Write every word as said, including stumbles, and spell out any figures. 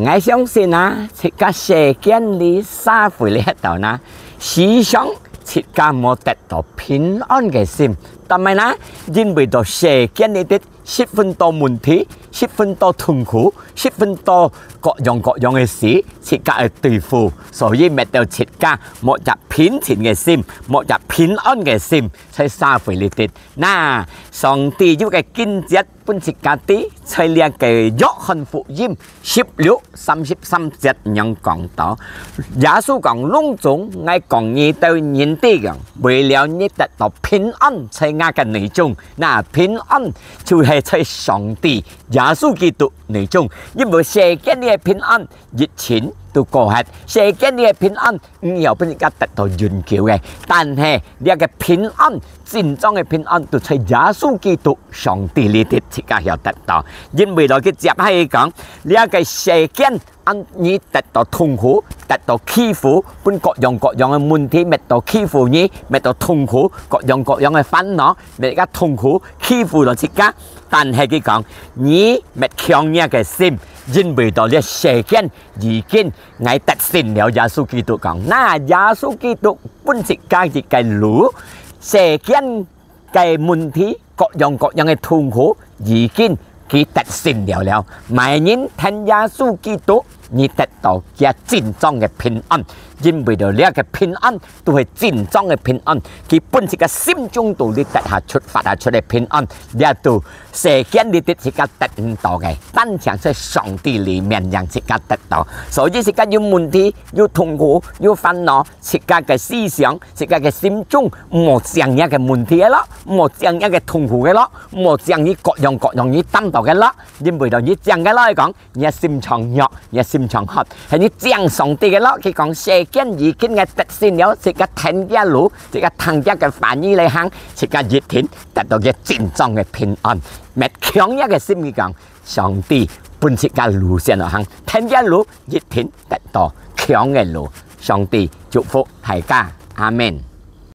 𠊎相信啊，自家世間裡社會裡歇到呢，時常自家無得到平安个心。但係呢，因為到世間裡底十分多問題，十分多痛苦，十分多各樣各樣个事，自家愛對付，所以搣到自家無隻平靜个心，無隻平安个心，在社會裡底。那上帝有个經節分自家知，在這个約翰福音十六三十三節恁樣講到，耶穌講：「攏總𠊎講你兜人知樣，為了你得到平安在𠊎个內中。」那平安就係在上帝耶穌基督內中，因為世間裡个平安一切都過忒，世間裡个平安毋曉分自家得到永久个，但係這个平安，真正个平安，都在耶穌基督上帝裡底自家曉得到。因為落去接下去講，這个世間 恁你得到痛苦，得到欺負，分各樣各樣个問題，搣到欺負你，搣到痛苦，各樣各樣个煩惱，搣个痛苦，欺負到自家。但係佢講，你搣強你个心，因為到這世間已經𠊎得勝了。耶穌基督講，那耶穌基督分自家一个路，世間 个問題，各樣各樣个痛苦，已經佢得勝了了。麼人跈耶穌基督，你得到佢真正个平安，因為到這个平安都係真正个平安，佢本自家心中肚裡得下出、發下出个平安，這都世間裡底自家得毋到个，單淨在上帝裡面讓自家得到。所以自家有問題、有痛苦、有煩惱， 自家个思想，自家个心中，莫想這个問題个咯，莫想這个痛苦个咯，莫想你各樣各樣你擔到个咯，因為到你想个咯，講你个心腸弱，你个心腸黑，係你想上帝个咯。佢講世間已經个得勝了，自家跈佢个路，自家聽佢个話語來行，自家一定得到佢真正个平安。搣強這个心，佢講，上帝分自家路線來行，跈佢个路，一定得到強个路。上帝祝福大家，阿門。